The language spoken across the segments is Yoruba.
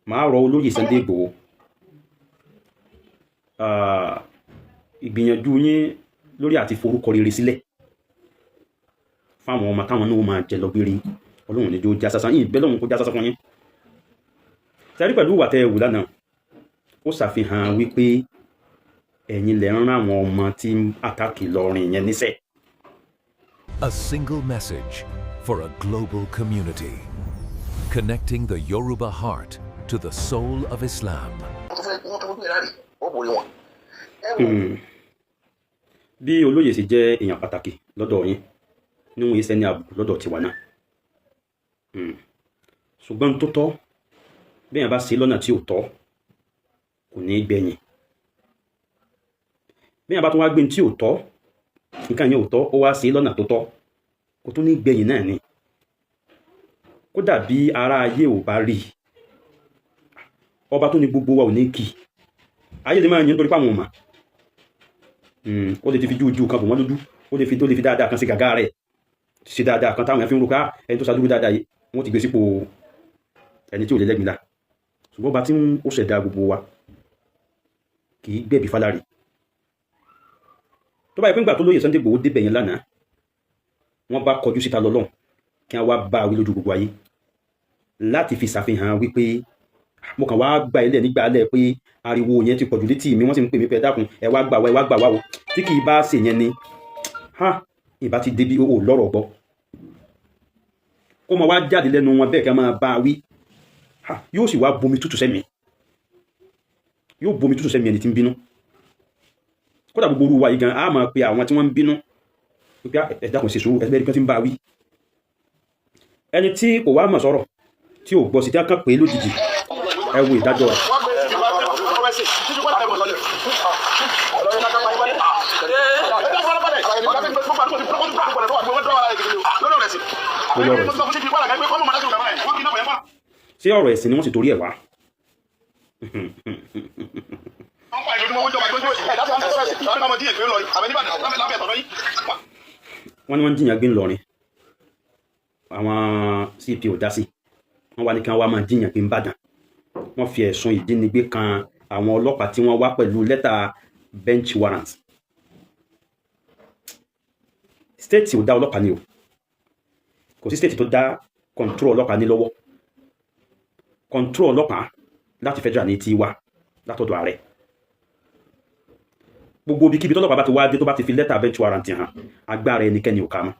Màá rọ olóyè Sunday Igboho, ìgbìyànjú yín lórí àti forúkọ rere sílẹ̀ fáwọn ọmọ táwọn náà máa jẹ lọ gbére, Ọlọ́run ní jó já sásán yìí bẹ́ẹ̀ lọ́run kó já sásán fún yín. Sẹ́rí pẹ̀lú ìwà tẹ́ ẹ wù lánàá, ó ṣàfihàn wípé ẹ̀yin lẹ ń rán àwọn ọmọ tí ń attack Ìlọrin yẹn níṣẹ́. A single message for a global community. Connecting the Yoruba heart to the soul of Islam. Wọ́n tó fẹ́ wọ́n tó gbé rárí ó borí wọn. Ẹ wò. Bí olóyè sì jẹ́ èèyàn pàtàkì lọ́dọ̀ yín, níwọ̀n iṣẹ́ ní àbùkù lọ́dọ̀ tiwa náà. Ṣùgbọ́n tó tọ́, bí èèyàn bá ṣe lọ́nà tí ò tọ́, kò ní í gbẹ̀yìn. Bí èèyàn bá tún wá gbé tí ò tọ́, nǹkan yẹn ò tọ́, ó wá ṣe lọ́nà tó tọ́, kò tún ní gbẹ̀yìn náà ni. Kódà bí ará ayé ò bá rí i, ọba tó ní gbogbo wa ò ní kì í. Ayé lè máa yìn nítorí pé àwọn ò mọ̀. Ó lè ti fi jújú kan bò wọ́n lójú, ó lè fi dáadáa kan sí gàgá rẹ̀, ṣe dáadáa kan táwọn èèyàn fi ń ro ká ẹni tó ṣàdúró dáadáa yìí, wọ́n ti gbé sípò ẹni tí ò lè lẹ́gbìnlá. Ṣùgbọ́n ọba tí ó ṣẹ̀dá gbogbo wa kì í gbẹ̀bí fálárì. Tó bá yẹ pé ńgbà tó lóye Sunday Igboho débẹ̀ yẹn lánàá, wọ́n bá kọjú síta lọ́lọ́run kí wọ́n wá bá a wí lójú gbogbo ayé láti fi ṣàfihàn wípé mo kàn wá gba ilẹ̀ nígbà alẹ́ pé ariwo yẹn ti pọ̀jù létí mi, wọ́n sì ń pè mí pé, "Ẹ dákun, ẹ wá gbà wá, ẹ wá gbà wá o." Tí kì í bá ṣe yẹn ni ha ìbá ti débi ó lọ́rọ̀ gbọ́, kó máa wá jáde lẹ́nu wọn bẹ́ẹ̀ kí wọ́n máa bá a wí, ha yóò sì wá bomi tútù sẹ́mi, yóò bomi tútù sẹ́mi ẹni tí ń bínú. Kódà gbogbo orú wa yìí gan á máa pe àwọn tí wọ́n ń bínú pé, "Ẹ dákun, ṣe sùúrù, ẹgbẹ́ kan tí ń bá a wí." Ẹni tí kò wá mọ̀ sọ̀rọ̀, tí ò gbọ́ sí, tí wọ́n kàn pé lójijì, ẹ wo ìdájọ́ rẹ̀. Wọ́n gbé títí wọ́n gbé sí títí wọ́n tẹ̀ bọ̀ lọ́lẹ̀. Ẹ dákun, farabalẹ̀. Lórí ọ̀rọ̀ ẹ̀sìn, ṣé ọ̀rọ̀ ẹ̀sìn ni wọ́n sì torí ẹ̀ wá? Wọ́n ní wọ́n ń jiyàn gbé ńlọrin, àwọn CP ò dá sí. Wọ́n wá ní kí wọ́n wá máa jiyàn gbé ńbàdàn. Wọ́n fi ẹ̀sùn ìjínigbé kan àwọn ọlọ́pàá tí wọ́n wá pẹ̀lú lẹ́tà bench warrant. State ò dá ọlọ́pàá ní o, kò sí state tó dá control ọlọ́pàá ní lọ́wọ́. Control ọlọ́pàá láti federal ní tiwa, látọ̀dọ̀ ààrẹ. Gbogbo ibikíbi tọ́lọ́pàá bá ti wá dé, tó bá ti fi lẹ́tà bench warrant hàn, agbára ẹnikẹ́ni ò ká mọ́.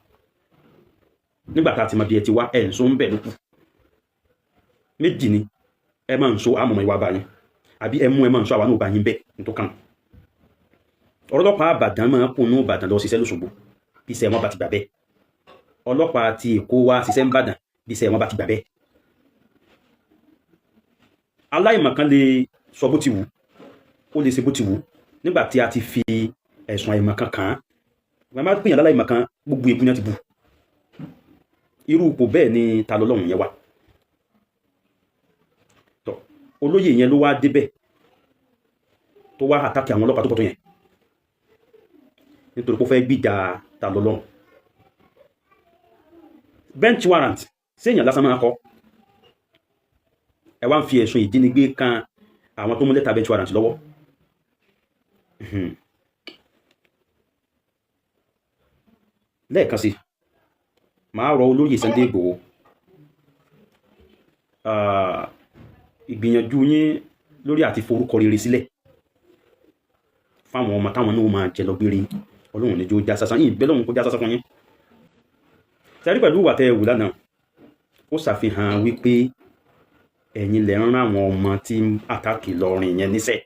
Nígbà tá a ti mọ bí ẹ ti wá, ẹ̀ ń so ń bẹ̀ lókù méjì ni ẹ máa ń so àmọ̀mọ̀ ìwà bá yín, àbí ẹ mú ẹ máa ń so àwọn náà bá yín bẹ́ẹ̀ ní tó kàn. Ọlọ́pàá Ìbàdàn máa ń kùnú Ìbàdàn lọ ṣiṣẹ́ lóṣogbo bí iṣẹ́ wọn bá ti gbà bẹ́ẹ̀. Ọlọ́pàá ti Èkó wá ṣiṣẹ́ ń Bàdàn bí iṣẹ́ wọn bá ti gbà bẹ́ẹ̀. Aláìmọ̀kan lè sọ bó ti wù, ó lè ṣe bó ti wù nígbà tí a ti fi ẹ̀sùn àìmọ̀kan kàn án. Wọ́n máa pèèyàn láláìmọ̀kan, gbogbo ègún náà ti bù. Irú ipò bẹ́ẹ̀ ni ta lọ́lọ́run yẹn wà. Tọ́ olóyè yẹn ló wá débẹ̀ tó wá attack àwọn ọlọ́pàá tó pọ̀ tó yẹn nítorí pé ó fẹ́ gbìjà ta lọ́lọ́run. Bench warrant séèyàn lásán máa kọ? Ẹ wá ń fi ẹ̀sùn ìjínigbé kan àwọn tó mú lẹ́tà bench warrant lọ́wọ́. Lẹ́ẹ̀kan sí, màá rọ olóyè Sunday Igboho, ìgbìyànjú yín lórí àti forúkọ rere sílẹ̀ fáwọn ọmọ táwọn náà máa jẹ lọ gbére, Ọlọ́run ní jó já sásán yìí bẹ́ẹ̀ lọ́run kó já sásán fún yín. Sẹ́rí pẹ̀lú ìwà tẹ́ ẹ wù lánàá, ó ṣàfihàn wípé ẹ̀yin lẹ ń rán àwọn ọmọ tí ń attack Ìlọrin yẹn níṣẹ́.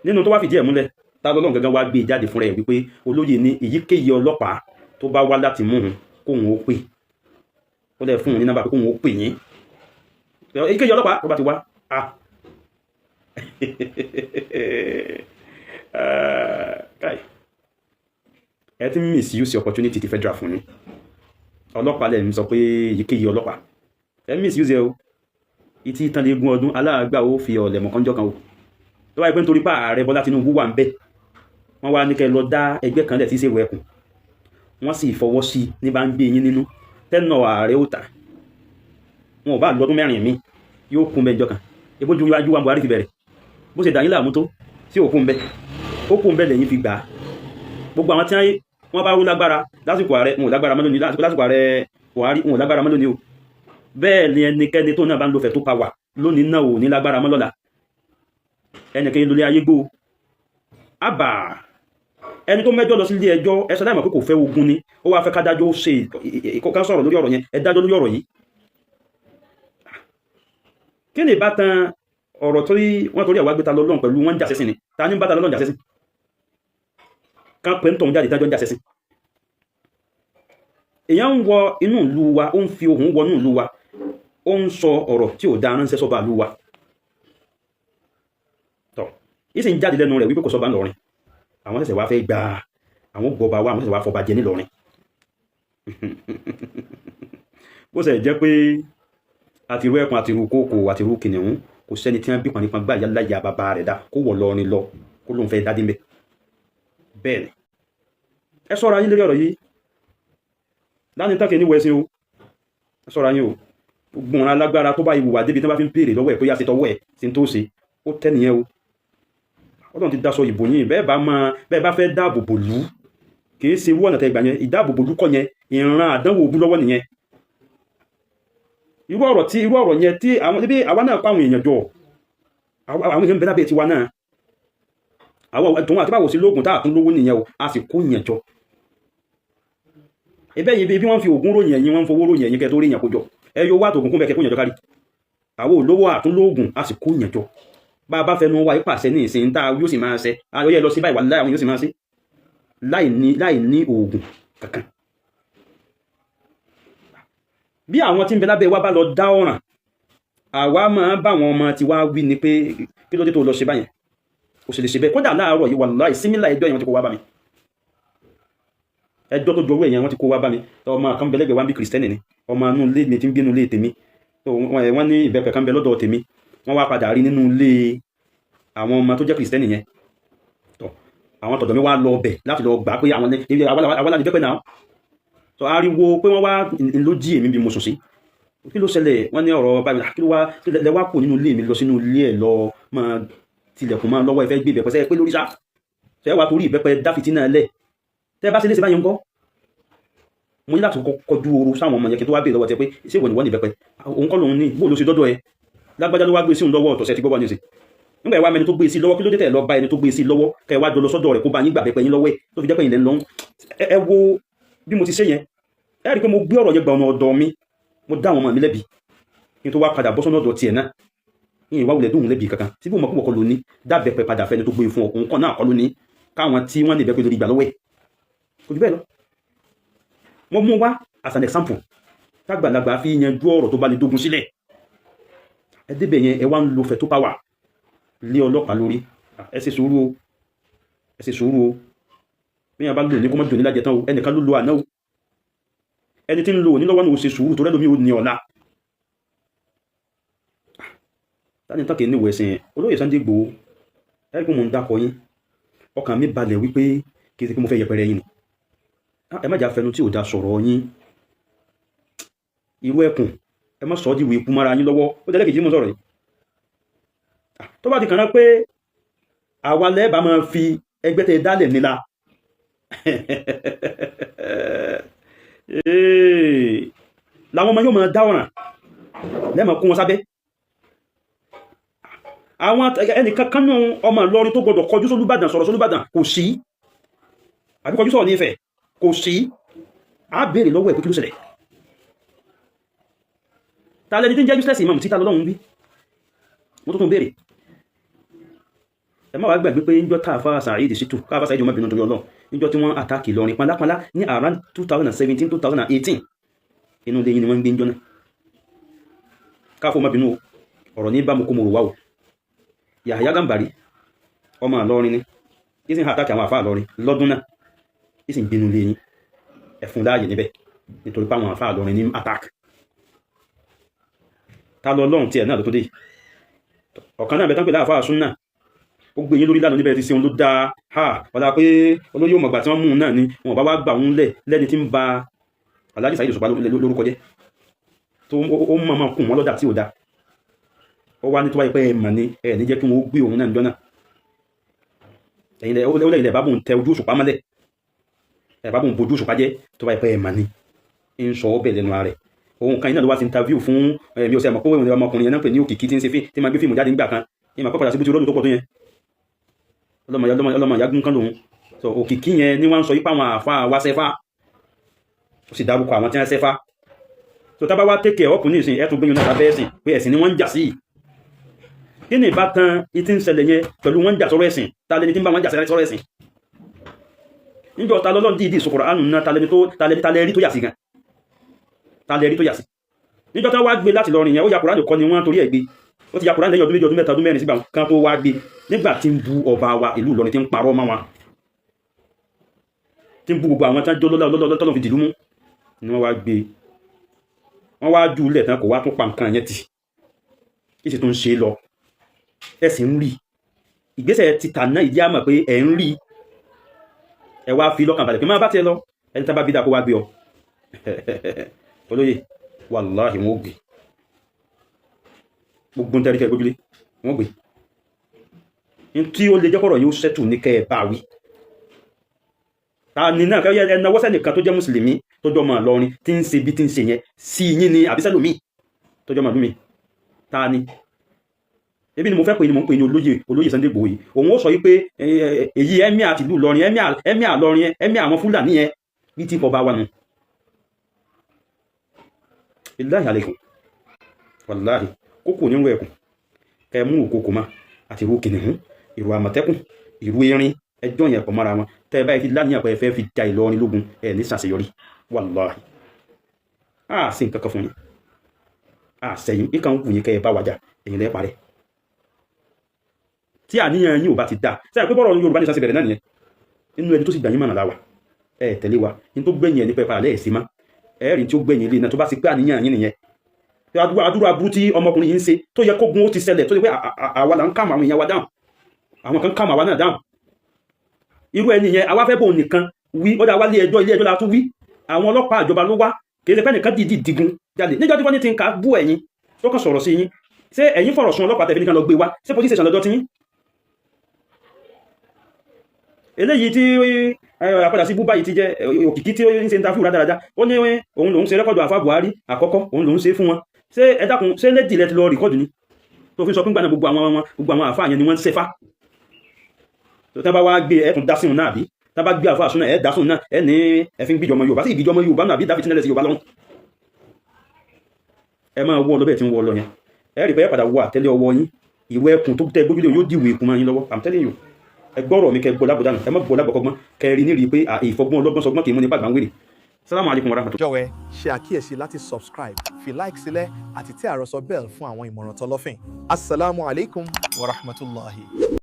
Nínú tó wá fìdí ẹ̀ múlẹ̀, tá lọ́lọ́run gangan wá gbé jáde fúnra ẹ̀ wípé olóyè ní èyíkéyìí ọlọ́pàá tó bá wá láti mú un kóun ó pè, ó lẹ̀ fún un ní nọ́mbà pé kóun ó pè yín, èyíkéyìí ọlọ́pàá tó bá ti wá. Ah, káì, ẹ ti misuse opportunity ti federal fún yín. Ọlọ́pàá lẹ̀ ń sọ pé èyíkéyìí ọlọ́pàá, ẹ misuse ẹ o. Ìtì ìtàn lè gún ọdún aláàgbà ó fi ọ̀lẹ̀ mọ̀kànjọ́ kan o. Tó bá yẹ pé nítorí pé ààrẹ Bọ́lá Tinubu wà ń bẹ̀, wọ́n wá ní kẹ́ lọ dá ẹgbẹ́ kan lẹ̀ tí í ṣèrò ẹkùn, wọ́n sì fọwọ́ sí ní bá ń gbé yín nínú tẹ́nà ààrẹ ó tà. Wọn ò bá lọ́dún 4 mi, yóò kún bẹ́ẹ̀ jọ kan. Ebójú iwájú wa Buhari ti bẹ̀rẹ̀, bó ṣe dà yín láàmú tó sí òkú ń bẹ, ó kún bẹ́ẹ̀ lẹ́yìn fi gbà á. Gbogbo àwọn tí wọ́n bá rú lágbára lásìkò ààrẹ, wọn ò lágbára mọ́ lónìí. Lásìkò ààrẹ Buhari, wọn ò lágbára mọ́ lónìí o. Bẹ́ẹ̀ ni ẹnikẹ́ni tó náà bá ń lo fẹ̀ tó power lónìí náà ò ní lágbára mọ́ lọ́la. Ẹnikẹ́ni lólé ayé gbó àbà. Ẹni tó mẹ́jọ lọ sí ilé ẹjọ́, ẹ sọ láìmọ̀ pé kò fẹ́ ogun ni, ó wá fẹ́ kádájọ́ ṣe ká sọ̀rọ̀ lórí ọ̀rọ̀ yẹn. Ẹ dájọ́ lórí ọ̀rọ̀ yìí. Kí ni ìbátan ọ̀rọ̀ tó wọ́n torí ẹ̀wà gbé ta lọ́lọ́run pẹ̀lú wọ́n ń jà sẹ́sìn ni? Ta ní bá ta lọ́lọ́run jà sẹ́sìn? Ká pé ń tọ̀hún jáde tájọ́ ń jà sẹ́sìn. Èèyàn ń wọ inú ìlú wa, ó ń fi ohùn wọ inú ìlú wa, ó ń sọ ọ̀rọ̀ tí ò da ránṣẹ́ sọ́ba ìlú wa. Tọ̀ yìí sì ń jáde lẹ́nu rẹ̀ wípé kò sọ́ba ńlọrin, àwọn ṣẹ̀ṣẹ̀ wá fẹ́ gba àwọn gbọba wa, àwọn ṣẹ̀ṣẹ̀ wá fọba jẹ nílọrin. Bó ṣe jẹ́ pé àtìrú ẹkùn, àtìrú kókò, àtìrú kìnìún, kò sẹ́ni tí wọ́n bí pọnipọn gbà yálà ya bàbá rẹ̀ dá kó wọ̀ lọrin lọ kó lóun fẹ́ dádé mbẹ́. Bẹ́ẹ̀ ni, ẹ ṣọ́ra yín lórí ọ̀rọ̀ yìí. Láti tán kì í ní wẹ̀sìn o, ẹ ṣọ́ra yín o. Gbogbo ọ̀ràn alágbára tó bá ìwùwà débi tí wọ́n bá fi ń béèrè lọ́wọ́ ẹ̀ pé yá ṣe tọwọ́ ẹ̀ sí tó ṣe, ó tẹ́ nìyẹn o. Ọlọ́run ti daṣọ ìbò yín. Bẹ́ẹ̀ bá máa bẹ́ẹ̀ bá fẹ́ dáàbò bò lú, kì í ṣe irú ọ̀nà tẹ́ gbà yẹn. Ìdáàbòbò lú kọ́ yẹn, ìran àdánwò ògún lọ́wọ́ nìyẹn. Irú ọ̀rọ̀ tí irú ọ̀rọ̀ yẹn tí àwọn ibi àwa náà pa àwọn èèyàn jọ, àwọn èèyàn ń bẹ lábẹ́ tiwa náà, àwọn tòun àti báwo sí lóògùn tá a tún lówó nìyẹn o, a sì kó yẹn jọ. Ẹbẹ́ yìí bí wọ́n fi ògùn ròyìn ẹ̀yìn, wọ́n ń fowó ròyìn ẹ̀yìn kẹ́ tó rí yẹn kó jọ. Ẹ yóò wá tògùn kún bẹ́ẹ̀ kẹ́ kó yẹn jọ kárí. Àwọn olówó àtúnlóògùn, a sì kó yẹn jọ. Bá a bá fẹnu wa ìpàṣẹ ní ìsìn tá a yóò sì máa ṣe ayọyẹ lọ sí báyìí, wà láì àwọn yóò sì máa ṣe láì ní oògùn kankan. Bí àwọn tí ń bẹ lábẹ́ wa bá lọ dá ọ̀ràn, àwa máa bá àwọn ọmọ tiwa wí ni pé kí ló dé tó lọ ṣe báyẹn, ó sì lè ṣe bẹ́ẹ̀. Kódà láàárọ̀ yìí, wàláhì, símílà ẹjọ́ yẹn wọ́n ti kó wá bá mi. Ẹjọ́ tó jọrú ẹ̀yẹn wọ́n ti kó wá bá mi. Ọmọ kan bẹ lẹ́gbẹ̀ẹ́ wa ń bí, kìrìsìtẹ́nì ni, ọmọ inú ilé mi ti ń gbénu ilé tèmi. Wọ́n ní ìbẹ́pẹ kan bẹ lọ́dọ̀ tèmi, wọ́n wá padà rí nínú ilé àwọn ọmọ tó jẹ́ kìrìsìtẹ́nì yẹn. Tọ́ àwọn tọ̀dọ̀ mi wá lọ bẹ̀ láti lọ gbà pé àwọn àwọn ìbẹ́pẹ náà. Tó ariwo pé wọ́n wá ló jí èmi bí mo sùn sí. Kí ló ṣẹlẹ̀? Wọ́n ní ọ̀rọ̀ báyìí. Kí ló wá lẹ wá kù nínú ilé mi lọ sínú ilé ẹ̀ lọ máa tilẹ̀kùn máa lọ́wọ́? Ẹ fẹ́ gbé ìbẹ́pẹ sẹ́yẹ pé lórí sá ṣe wá torí ìbẹ́pẹ dáfìtì náà lẹ̀ tẹ́ bá ṣe léṣe báyìí ńkọ́? Mo ní láti kọjú oru sáwọn ọmọ yẹn kí n tó wá béèrè lọ́wọ́ tẹ pé ṣé ìwọ ni wọ́n ní ìbẹ́pẹ? Òun kọ́ lòun ní, bó ló ṣe dọ́dọ̀ ẹ? Lágbájá ló wá gbé sí òun lọ́wọ́. Ọ̀tọ̀sẹ̀ ti gbọ́ bá ní ìsìn nígbà ìwà mẹni tó gbé sí lọ́wọ́. Kí ló dé tẹ̀ lọ bá ẹni tó gbé sí lọ́wọ́, kẹ́ ẹ wá jọ lọ sọ́dọ̀ rẹ̀ kó bá yín gbà bẹ́pẹ yín lọ́wọ́ ẹ̀, tó fi jẹ́ pé ilẹ̀ ń lọ? Ẹ wo bí mo ti ṣe yẹn, ẹ rí i pé mo gbé ọ̀rọ̀ yẹn gba ọ̀nà ọ̀dọ̀ mi, mo dá àwọn ọmọ mi lẹ́bi kí n tó wá padà bọ́ sọ́nà ọ̀dọ̀ tiẹ̀ náà. Yìnyín ìwà wulẹ̀ dóhùn lẹ́bi kankan síbí òun mọ̀ kọ́ ló ní dábẹ́pẹ́ padà fẹ́ni tó gbé fún ọ. Òun kọ́ náà kọ́ ló ní, káwọn tí wọ́n ní ìbẹ́pẹ́ lórí ìgbà lọ́wọ́ ẹ̀. Kò jù bẹ́ẹ̀ lọ. Mo mú wá as an example tágbàlagbà fi yanjú ọ̀rọ̀ tó bá lè dógun sílẹ̀. Ẹ débẹ̀ yẹn, ẹ wá ń lo fẹ̀ tó power lé ọlọ́pàá lórí. Ẹ ṣe sùúrù o, ẹ ṣe sùúrù o. Bí yẹn bá lò ní kó má jò ní lájẹ tán o. Ẹnìkan ló lo àná o, ẹni tí ń lo òní lọ́wọ́ ní o ṣe sùúrù tó rẹ́lómi ò ní ọ̀la. Tani tán kì í ní ìwẹ̀ ẹ̀sìn olóyè Sunday Igboho. Ẹ rí pé mo ń dákọ yín, ọkàn mi balẹ̀ wípé kì í ṣe pé mo fẹ́ yẹpẹrẹ yín ni. Ẹ má jà fẹnu tí ò da sọ̀rọ̀ yín. Irú ẹkùn, ẹ má sọ ọ́ di ìwé ikú mọ́ra yín lọ́wọ́. Ó jẹ́ lẹ́kẹ̀jì mú sọ̀rọ̀ yìí tó bá ti kàn án pé àwa lẹ́ẹ̀bà máa fi ẹgbẹ́ tẹ dálẹ̀ nílá làwọn ọmọ yóò máa dá ọ̀ràn lẹ́ẹ̀mọ̀ kó wọn sábẹ́. Àwọn ẹnìkan kan náà, ọmọ Ìlọrin tó gbọdọ̀ kọjú sólúbàdàn, sọ̀rọ̀ sólúbàdàn kò sí, àbí kọjú sọ̀rọ̀ ní Ifẹ̀ kò sí. Á béèrè lọ́wọ́ ẹ̀ pé kí ló ṣẹlẹ̀? Ta lẹni tí ń jẹ́ useless imam títà lọ́lọ́run bí mo tó tún béèrè. Ẹ má wàá gbàgbé pé níjọ́ tá a fa Saheed Shittu, káfa Saheed ọmọ bínú torí Ọlọ́run, níjọ́ tí wọ́n àtàkì Ìlọrin pánlápánlá ní around 2017, 2018, inú ilé yín ni wọ́n ń gbé níjọ́ náà. Káfọ́ ọmọ bínú o, ọ̀rọ̀ ní bá mo kó mo rò wá o. Yahaya Gambari ọmọ Ìlọrin ni ìsìn àtàkì àwọn àfa Ìlọrin lọ́dún náà, ìsìn gbénu ilé yín, ẹ̀fún láàyè níbẹ̀ nítorí pé àwọn àfa Ìlọrin ní attack. Ta lọ lọ́run tiẹ̀ náà ló tó dé ọ̀kan náà bẹ̀ tán pé láàfáà súnà ó gbé yín lórí lánàá níbẹ̀ tí ṣeun ló dáa ha ọ̀la pé olóyè òmọ̀gbà tí wọ́n mú un náà ni wọn bá wá gbà òun lẹ̀ lẹ́ni tí ń ba Alhaji Saheed Òṣùpá lórúkọ jẹ́. Tó ó mọ̀ máa kùn wọ́n lọ́dà tí ò da. Ó wá ní tó wáyé pé ẹ mọ̀ ni ẹ ní jẹ́ kí wọ́n gbé òun náà níjọ́ náà. Ẹ̀yin lẹ ó lẹ́yìn lẹ bá bòun tẹ ojú òṣùpá mọ́lẹ̀, ẹ bá bòun bojú òṣùpá jẹ́, tó wáyé pé ẹ mọ̀ ni. Ń sọ ọ́ bẹ̀ lẹ́nu ara rẹ̀. Òun kan iná ló wá sí interview fún ẹ̀mí ọ̀sẹ̀ mọ̀ pé òun ọmọkùnrin yẹn náà pè ní Òkìkí, tí ń ṣe fí tí máa gbé fíìmù jáde nígbà kan ní màá pàpàdà síbi tí olóòlù tó pọ̀ tó yẹn, ọlọ́mọ ọlọ́mọ ìyá gún kan lòun. So Òkìkí yẹn ni wọ́n ń sọ yípa àwọn àfa wa sẹ́fà, ó sì dárúkọ àwọn tí wọ́n sẹ́fà. So tá bá wá tẹ́kẹ̀ ọkùnrin ìsìn, ẹ̀ tún gbé yín náà lábẹ́ ẹ̀sìn pé ẹ̀sìn ni wọ́n ń jà sí. Kí ni ìbátan ìtí ń ṣẹlẹ̀ yẹn pẹ̀lú wọ́n ń jà sọ́rọ̀ ẹ̀sìn? Ta lẹni tí ń bá wọn jà sọ́rọ̀ ẹ̀sìn? Níjọ́ ta lọ́lọ́run dìídì sọ Kùránì náà? Ta lẹni tó ta lẹ rí tó yà sí gan? Ta lẹ rí tó yà sí níjọ́ tá wá gbé láti lọrin yẹn? Ó ya Kùránì kọ́ ni wọ́n torí ẹ̀ gbé. Ó ti ya Kùránì lẹ́yìn ọdún 2, ọdún 3, ọdún 4 sígbà kan tó wá gbé, nígbà tí ń bu ọba wa ìlú Ìlọrin, tí ń parọ́ mọ́ wọn, tí ń bu gbogbo àwọn tí wọ́n jó lọ́lọ́ tọ́lọ́ fi dìlú mú ni wọ́n wá gbé. Wọ́n wá jù lẹ̀ tán, kò wá tún pa nǹkan yẹn tì kí sì tún ṣe lọ. Ẹ sì ń rí ìgbésẹ̀ ti tà náà, ìdí àmọ̀ pé ẹ̀ ń rí. Ẹ wá fi lọ́kàn balẹ̀ pé máa bá tiẹ̀ lọ. Ẹni tá bá bí dáa kó wá gbé ọ, olóyè. Wàláhì, wọn ò gbé gbogbo ń tẹ́rí kẹ́ gbójúlé, wọn ò gbé. Tí ó lè jẹ́ kọ́rọ̀ yóò ṣẹ́tù ní kẹ́ ẹ bá wí. Ta ni náà kẹ́ ẹ náwó sẹ́nìkan tó jẹ́ mùsùlùmí, tó jọ mọ̀ lọrin, tí ń ṣe bí tí ń ṣe yẹn sí yín ni, àbí sẹ́lòmíì tó jọ mọ̀ lúmi? Ta ni? Ebi ni mo fẹ́ pè ní, mo ń pè ní olóyè, olóyè Sunday Igboho yìí. Òun ó sọ yìí pé èyí emir àti ìlú Ìlọrin, emir Ìlọrin, emir àwọn Fúlàní yẹn bí tí kò bá wà nù. Billahi alaykum, wàláhì, kókò nínú ẹkùn kẹ mú òkòkò ma àti ìrù kìnìún, ìrù àmọ̀tẹ́kùn, ìrù erin, ẹjọ́ yẹn pọ̀ mọ́ra wọn. Tẹ́ ẹ báyìí ti láníyàn pé ẹ fẹ́ fi ja Ìlọrin lógun, ẹ ní ṣàṣeyọrí, wàláhì. Á sì nǹkan kan fún yín, á sẹ́yìn nǹkan wù yín kẹ́ ẹ bá wàjà, ẹ̀yin lẹ́ parẹ́. Tí àníyàn yín ò bá ti dáa sẹ́yìn pé bọ́rọ̀ Yorùbá ní sàṣẹ bẹ̀rẹ̀ náà nìyẹn. Nínú ẹni tó sì gbà yín mọ̀nà láwà, ẹ tẹ̀lé wa ní tó gbẹ̀yìn ẹ̀ nípa ẹ̀pà lẹ́ẹ̀sì mọ́ ẹ̀rí tí ó gbẹ̀yìn ilé náà, tó bá sì pé àníyàn yín nìyẹn. Àdúrà aburú tí ọmọkùnrin yìí ń ṣe, tó yẹ kógun ó ti ṣẹlẹ̀, tó yẹ pé àwa là ń kàmù àwọn èèyàn wa dáhùn, àwọn kan kàmù àwa náà dáhùn. Irú ẹni yẹn, àwa fẹ́ bóun nìkan wí. Ó dá wá lé ẹjọ́, ilé ẹjọ́ la tún wí. Àwọn ọlọ́pàá àjọba ló wá, kì í ṣe pé nìkan dìídì digun jalè. Níjọ́ tí wọ́n ní ti ń ka bú ẹ̀yin, tó kàn sọ̀rọ̀ sí yín, ṣé ẹ̀yin fọ̀rọ̀ sun ọlọ́pàá tẹ̀fẹ́ nìkan lọ gbé wá? Ṣé police station lọ́jọ́ tí yín? Eléyìí tí àpadà sí búbá yìí ti jẹ́ Òkìkí tí ó ń ṣe interview rádaràda, ó ní òun lòún ṣe record àfa Buhari àkọ́kọ́, òun lòún ṣe fún wọn. Ṣé ẹ dákun, ṣé lédì lẹ ti lọ record ni tó fi sọ pé gbàna gbogbo àwọn wọn, gbogbo àwọn àfa yẹn ni wọ́n ń ṣẹfá? Tó tá bá wá gbé, ẹ tún dá sí òun náà, àbí tá bá gbé àfa àsúná, ẹ dá sí òun náà, ẹ ní ẹ fi ń gbìjọmọ Yorùbá sí ìgbìjọmọ Yorùbá náà, àbí dáfitì nílẹ̀ sí Yorùbá lọ́rùn. Ẹ máa wọ́ ọ lọ bẹ́ẹ̀ tí ń wọ́ ọ lọ yẹn. Ẹ rí pé ẹ padà wọ àtẹ́lẹ̀ ọwọ́ yín. Ìwé ẹkùn tó tẹ gbójúlé yóò dìwò ìkùn mọ́ yín lọ́wọ́. I'm telling you. Ẹ gbọ́rọ̀ mi, kẹ gbọ́ lábọ̀dánù, ẹ má gbọ́ lábọ̀kọ́gbọ́n. Kẹ rí ní rí pé ìfọgbọ́n ọlọ́gbọ́n sọgbọ́n kì í mú ní bàgbà ń wèrè. Salamu alaykum wa rahmatulah. Jọ̀wọ́, ṣe àkíyèsí láti subscribe, fi like sílẹ̀ àti tẹ àròsọ bell fún àwọn ìmọ̀ràn tọlọ́fìn. Asalaamu alaykum wa rahmatulahi.